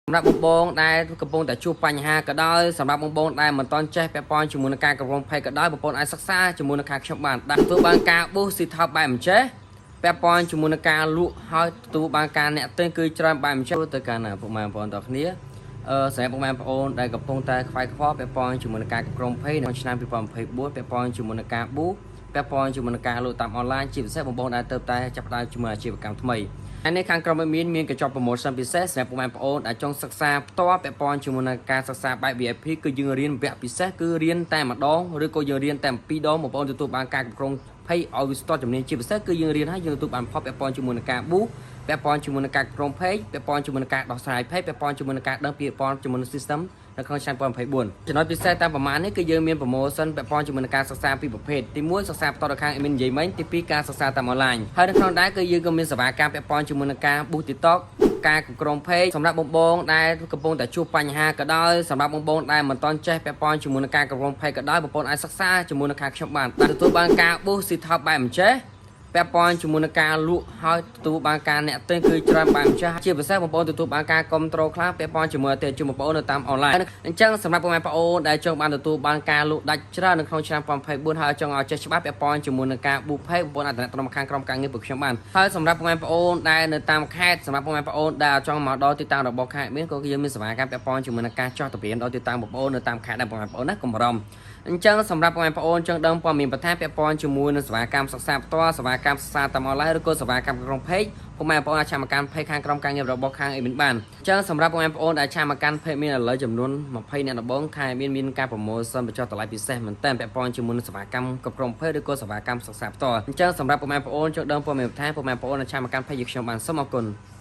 សម្រាប់បងបងដែលកំពុងតែជួបបញ្ហាក៏ដោយសម្រាប់បងបងដែលមិនទាន់ចេះពាក់ព័ន្ធជាមួយនឹងការគ្រប់គ្រង page ក៏ដោយបងប្អូនអាចសិក្សាជាមួយនឹងខាងខ្ញុំបានដែលទទួលបានការ boost ស៊ីថប់បែបអញ្ចេះពាក់ព័ន្ធជាមួយនឹងការលក់ហើយទទួលបានការអ្នកទិញគឺច្រើនបែបអញ្ចេះទៅកាន់ពុកម៉ែបងប្អូនទាំងគ្នាសម្រាប់ពុកម៉ែបងប្អូនដែលកំពុងតែខ្វាយខ្វល់ពាក់ព័ន្ធជាមួយនឹងការគ្រប់គ្រង page នៅឆ្នាំ2024ពាក់ព័ន្ធជាមួយនឹងការ boost ពាក់ព័ន្ធជាមួយនឹងការលក់តាមអនឡាញជាពិសេសបងប្អូនដែលទៅតែចាប់ផ្ដើមជាមួយអាជីវកម្មថ្មីហើយនេះខាងក្រុមមានមានកញ្ចប់ promotion ពិសេសសម្រាប់ពុកម៉ែបងប្អូនដែលចង់សិក្សាផ្ទាល់ពាក់ព័ន្ធជាមួយនឹងការសិក្សាបែប VIP គឺយើងរៀនវគ្គពិសេសគឺរៀនតែម្ដងឬក៏យើងរៀនតែពីរដងបងប្អូនទទួលបានការគ្រប់គ្រង page ឲ្យវាស្ទាត់ជំនាញជាពិសេសគឺយើងរៀនហើយយើងទទួលបានផលពាក់ព័ន្ធជាមួយនឹងការ boost ពាក់ព័ន្ធជាមួយនឹងការគ្រប់គ្រង page ពាក់ព័ន្ធជាមួយនឹងការដោះស្រាយ page ពាក់ព័ន្ធជាមួយនឹងការដឹងពាក់ព័ន្ធជាមួយនឹង system នៅក្នុងឆ្នាំ2024ចំណុចពិសេសតាមប្រមាណនេះគឺយើងមាន promotion ពាក់ព័ន្ធជាមួយនឹងការសិក្សាពីរប្រភេទទី1សិក្សាផ្ទាល់ដល់ខាង admin និយាយមិញទី2ការសិក្សាតាម online ហើយនៅក្នុងដែរគឺយើងក៏មានសេវាកម្មពាក់ព័ន្ធជាមួយនឹងការ boost TikTok ការគ្រប់គ្រង page សម្រាប់បងបងដែលកំពុងតែជួបបញ្ហាក៏ដោយសម្រាប់បងបងដែលមិនទាន់ចេះពាក់ព័ន្ធជាមួយនឹងការគ្រប់គ្រង page ក៏ដោយបងប្អូនអាចសិក្សាជាមួយនឹងខាងខ្ញុំបានដែលទទួលបានការ boost ស៊ីថប់បែបអញ្ចេះពាក់ព័ន្ធជាមួយនឹងការលក់ហើយទទួលបានការអ្នកទិញគឺច្រើនបែបម្ចាស់ជាពិសេសបងប្អូនទទួលបានការគ្រប់គ្រងខ្លះពាក់ព័ន្ធជាមួយអតិថិជនបងប្អូននៅតាមអនឡាញអញ្ចឹងសម្រាប់បងប្អូនដែលចង់បានទទួលបានការលក់ដាច់ច្រើននៅក្នុងឆ្នាំ2024ហើយចង់ឲ្យចេះច្បាស់ពាក់ព័ន្ធជាមួយនឹងការ boost page បងប្អូនអាចទំនាក់ទំនងខាងក្រុមការងារពួកខ្ញុំបានហើយសម្រាប់បងប្អូនដែលនៅតាមខេត្តសម្រាប់បងប្អូនដែលចង់មកដល់ទីតាំងរបស់ខេត្តមានក៏យើងមានសេវាកម្មពាក់ព័ន្ធជាមួយនឹងការចោះតរៀនដល់ទីតាំងបងប្អូននៅតាមខេត្តដែរបងប្អូនណាកុំបារម្ភអញ្ចឹងសម្រាប់បងប្អូនចង់ដឹងព័ត៌មានបន្ថែមពាក់ព័ន្ធជាមួយនឹងសេវាកម្មសិក្សាផ្ទាល់សេវាកម្មសិក្សាតាមអនឡាញឬក៏សេវាកម្មក្នុង page ពុកម៉ែបងប្អូនអាច chat មកកាន់ page ខាងក្រុមការងាររបស់ខាង admin បានអញ្ចឹងសម្រាប់បងប្អូនដែល chat មកកាន់ page មានឥឡូវចំនួន20អ្នកដំបូងខាង admin មានការ promotion បញ្ចុះតម្លៃពិសេសមែនតើពាក់ព័ន្ធជាមួយនឹងសេវាកម្មគ្រប់គ្រង page ឬក៏សេវាកម្មសិក្សាផ្ទាល់អញ្ចឹងសម្រាប់បងប្អូនចង់ដឹងព័ត៌មានបន្ថែមពុកម៉ែបងប្អូនអាច chat មកកាន់ page យើងខ្ញុំបានសូមអរគុណ។